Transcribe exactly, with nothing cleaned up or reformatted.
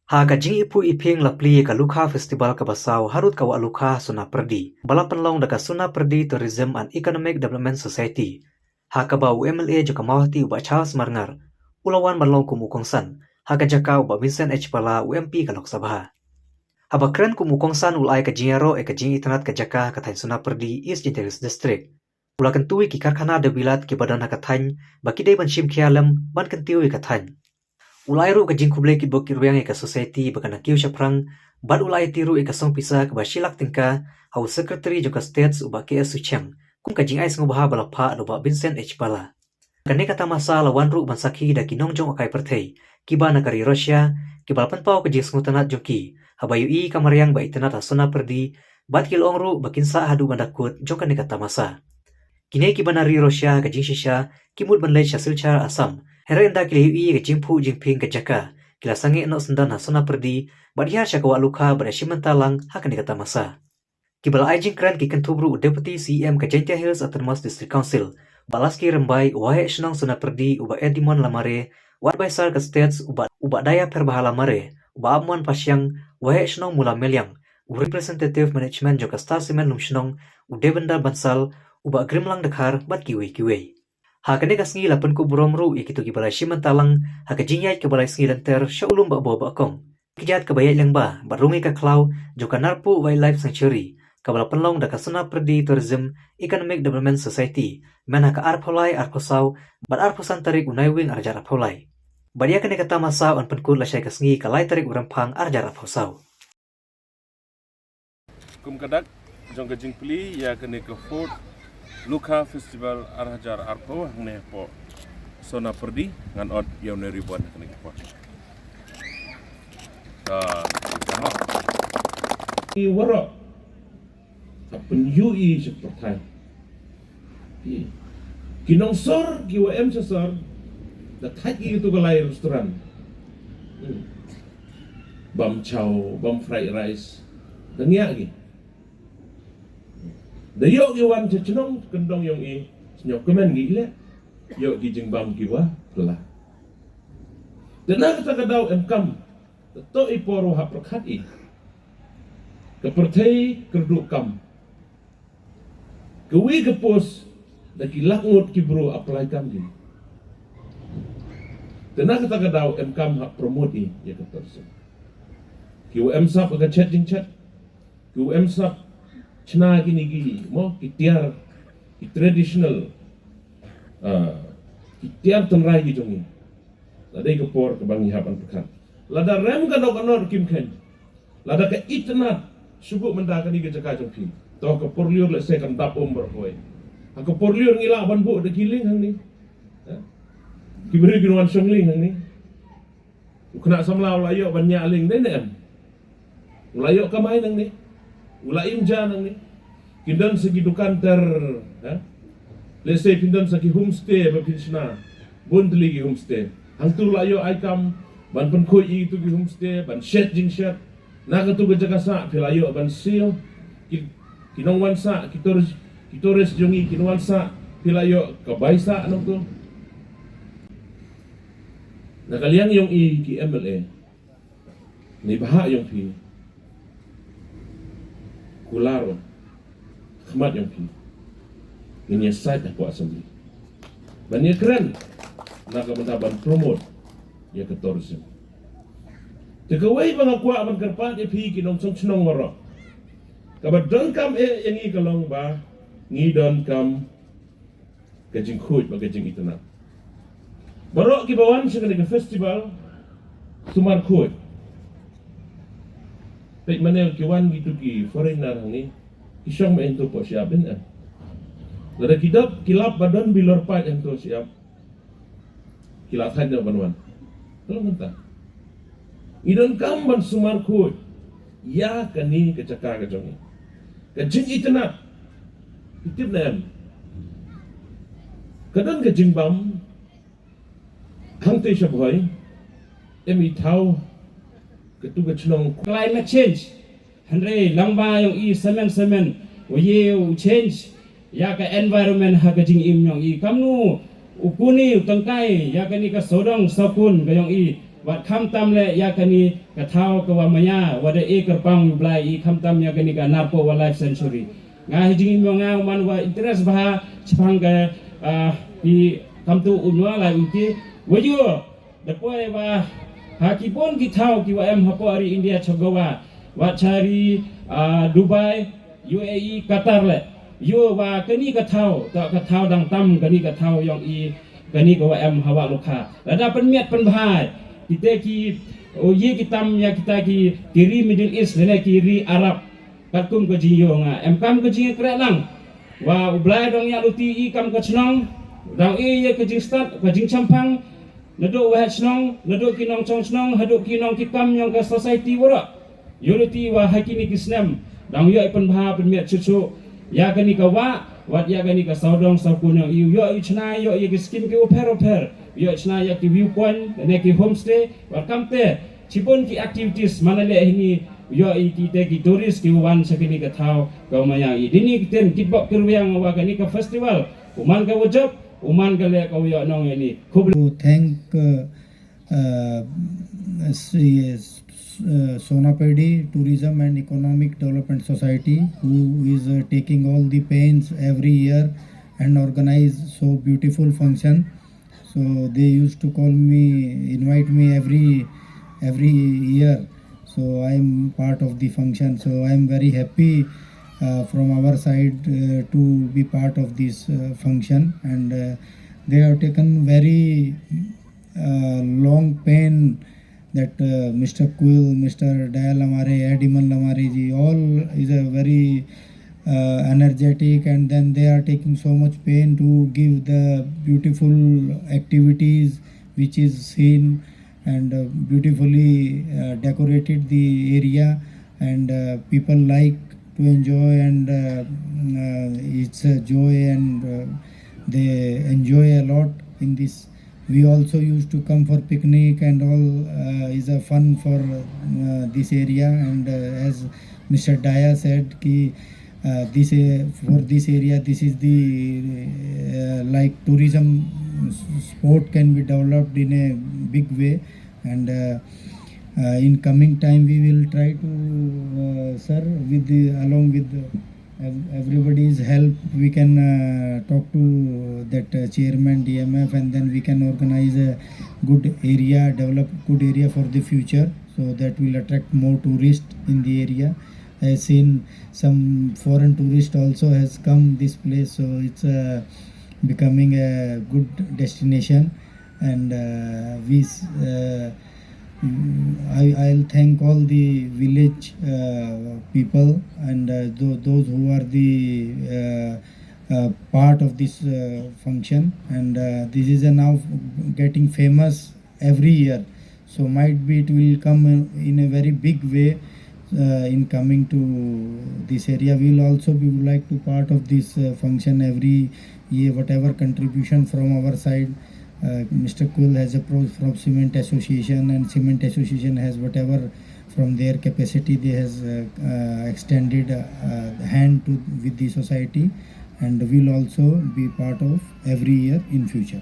Ha ka jingiphuh iphieng la plie ka Lukha Festival kaba saw harud ka Wah Lukha Sonapyrdi, ba la pynlong da ka Sonapyrdi Tourism and Economic Development Society, ha kaba u M L A jong ka Mawhati u Bah Charles Marngar u la wan ban long kum u kongsan, ha ka jaka u Bah Vincent H Pala u M P ka Lok Sabha. Haba kren kum u kongsan u la ai ka jingïaroh ïa ka jingitynnad ka jaka ha ka thaiñ Sonapyrdi, East Jaintia Hills District. U la kyntu ïa ki karkhana dewbilat kiba don ha ka thaiñ ba ki dei ban shim khia lem ban kyntiew ïa ka thaiñ. U la ai ruh ka jingkhublei kitbok kitrwiang ïa ka society ba kan nang kiew shaphrang, bad u la aiti ruh ïa ka song pisa kaba shi lak tyngka ha u Secretary jong ka States u Bah K S Suchiang, kum ka jingai sngewbha ba la phah da u Bah Vincent H Pala. Kane ka tamasa la wan ruh ban sakhi da ki nongjngohkai pyrthei kiba na ka ri Russia, kiba la pynpaw ka jingsngewtynnad jong ki haba ïohi ka mariang ba itynnad ha Sonapyrdi, bad ki la ong ruh ba kin sah haduh ban da kut jong kane ka tamasa. Kine kiba na ri Russia ha ka jingshisha ki mut ban leit sha Silchar, Assam, hynrei ynda ki la ïohi ka jingphuh jingphieng ka jaka, ki la sangeh noh syndon ha Sonapyrdi bad hiar sha ka Wah Lukha bad ïashim bynta lang ha kane ka tamasa. Kiba la ai jingkren ki kynthup ruh u Deputy C E M ka Jaintia Hills Autonomous District Council, Bah Laskie Rymbai, u Waheh Shnong Sonapyrdi u Bah Edimon Lamare, u Adviser ka States u Bah, u Bah Dayapherbaha Lamare, u Bah Apmon Pashiang, u Waheh Shnong Mula Meliang, u Representative Management jong ka Star Cement Lumshnong, u Devendra Bansal, u Bah Grimlang Dkhar bad kiwei kiwei. Ha kane ka sngi la pynkup burom ruh ïa kito kiba la shim bynta lang ha ka jingïaid kaba lai sngi lynter sha u lum Bah Bor Bah Kong, ka jait kaba ïaid lyngba bad rung ïa ka khlaw jong ka Narpuh Wildlife Sanctuary, kaba la pynlong da ka Sonapyrdi Tourism Economic Development Society, myn ha ka arphew lai arphew saw bad arphew san tarik u Naiwieng arhajar arphew lai. Bad ïa kane ka tamasa yn pynkut lashai ka sngi ka lai tarik u Rymphang arhajar arphew saw. Kum ka dak jong ka jingplie ïa kane ka fourth Lukha Festival arhajar arphew hangne hapoh Sonapyrdi, ngan ot ïa une u ribbon ha kane ka por. Ka, ka, i waroh. Ka pynïohi sha pyrthei. Ki nongsor, ki wa em sha sor, da thait ki tu ka lai restaurant. Hmm. Bam chow, bam fried rice. Da ngiah ki. Da ïoh ki wan sha chnong kyndong yong i, sñiaw kmen ki leh. Ïoh ki jingbam ki wa pla. Te na kata ka daw em kam. Te to i por wa hap pyrkhat i. Ka pyrthei kyrduh kam. Ka wi ka pos da ki lak ngut ki bru apply kam ki. Te na kata ka daw em kam hap promote i ïa ka person. Ki wa em sap ka chet jingchet. Ki wa em sap chna kini ki mo ki tiar ki traditional, ah, ki tiar tynrai ki jong i. La dei ka por kaba ngi hap ban pyrkhat. Lada rem ka dok ka nor kim khein. Lada ka itynnad shu buh mynta kane ka jaka jong phi. To ka por lyiur lehse kan dap um baroh kawei. Ha ka por lyiur ngi lah ban buh da ki lieng hangne. Ha? Ki briew kin wan shong lieng hangne. U khynnah samla u la ïoh ban ñiah lieng dei ne em. U la ïoh kamai nangne. U la im ja nangne. Kin don sa ki dukan ter, ha? Lehse phin don sa ki homestay ba phin shna. Bun tylli ki homestay. Hangtu la ïoh ai kam ban pynkhuid ïa kitu ki homestay, ban shet jingshet. Na katu ka jaka sah phi la ïoh ban siew. Ki, ki nongwan sah, ki tourist, ki tourist jong ngi kin wan sah, phi la ïoh ka bai sah nangtu. Na ka liang yong i ki M L A. Neibhah yong phi. Kular khmat yong phi. Ngin ïa sait hapoh assembly. Ban ïa kren na ka bynta ban promote ïa ka tourism. Te kawei ba nga kwah ban kyrpad ïa phi ki nongshong shnong waroh. Kaba donkam eh ïa ngi ka long ba ngi donkam ka jingkhuid bad ka jingitynnad. Baroh kiba wan sha kane ka festival sumar khuid. Peit mane ki wan kitu ki foreigner hangne, ki shong ma hangto poh shyiap, em. Lada ki dap ki lap ba don bilor paid hangto shyiap, ki la thait noh ban wan. Ka long kumta. Ngi donkam ban sumar khuid ïa kane ka jaka ka jong ngi. Ka jingitynnad. Phi tip ne em? Ka don ka jingbam hangtei sha Bhoi. Em i thaw katu ka chnong. Climate change. Hynrei lyngba yong i semen semen u ïa u change ïa ka environment ha ka jingim yong i. Kamnu u kuni u tyngkai ïa kane ka sawdong sawkun ka yong i. Wat khamtam leh ïa kane ka thaw ka wa maya, wa da e kyrpang u Blai i, khamtam ïa kane ka Narpuh Wildlife Sanctuary. Nga hi jingim nga u man wa interest bha shaphang ka, ah, ki khamtu u nwa lai u ki. Wa ïoh da poi wa ha ki bun ki thaw ki wa em hapoh ri India cha Goa, wat cha ri, ah, Dubai, U A E, Qatar leh. Ïoh wa kane ka thaw, ta ka thaw dang tam kane ka thaw yong i, kane ka wa em ha Wah Lokha. Lada pynmiat pynbha, kita ki, o ye ki tam ïa kita ki, ki ri Middle East, lane ki ri Arab. Katkum ka jingïoh nga, em kam ka jingïakhreh lang. Wa u Blai dang ïa luti i kam ka chnong, dang i ïa ka jingstad, ka jingchampang, naduh wa ha chnong, naduh ki nongchong chnong, haduh ki nong ki kam yong ka society wara. Ïa luti wa ha kini ki snem, dang ïoh i pynbha pynmiat chuchu, ïa kani ka wa, wat ïa kani ka sawdong sawkun yong i, ïoh i chna, ïoh ïa ki skim ki upher upher, ïoh chna ïa ki viewpoint, ne ki homestay, wat kamte, chibun ki activities, mana leh hini, ïoh i kita ki tourist ki wan sa kini ka thaw, ka maya i. Dini ki ten kitbok kirwiang wa kani ka festival, u man ka wajib, u man ka leh ka ïoh nong ini. Khublei. To thank, uh, uh, S-, uh, Sonapedi Tourism and Economic Development Society, who is, uh, taking all the pains every year and organize so beautiful function. So they used to call me, invite me every, every year. So I am part of the function. So I am very happy, uh, from our side, uh, to be part of this, uh, function. And, uh, they have taken very, uh, long pain that, uh, Mister Quill, Mister Daya Lamare, Adiman Lamare ji, all is a very, uh, energetic, and then they are taking so much pain to give the beautiful activities which is seen and, uh, beautifully, uh, decorated the area, and, uh, people like to enjoy, and, uh, uh, it's a joy, and, uh, they enjoy a lot in this. We also used to come for picnic and all, uh, is a fun for, uh, this area, and, uh, as Mister Daya said ki, uh, this, uh, for this area, this is the, uh, like, tourism s-, spot can be developed in a big way, and, uh, uh, in coming time we will try to, uh, sir, with the, along with the, ev-, everybody's help, we can, uh, talk to that, uh, chairman D M F, and then we can organize a good area, develop good area for the future, so that will attract more tourists in the area. I seen some foreign tourist also has come this place, so it's, uh, becoming a good destination, and, uh, we s-, uh, I, I'll thank all the village, uh, people, and, uh, tho-, those who are the, uh, uh, part of this, uh, function, and, uh, this is a now getting famous every year. So might be it will come in, in a very big way, uh, in coming to this area. We will also, we would like to part of this, uh, function every year, whatever contribution from our side. Uh, Mister Quill has approached from Cement Association, and Cement Association has whatever from their capacity they has, uh, uh, extended, uh, hand to with the society, and will also be part of every year in future.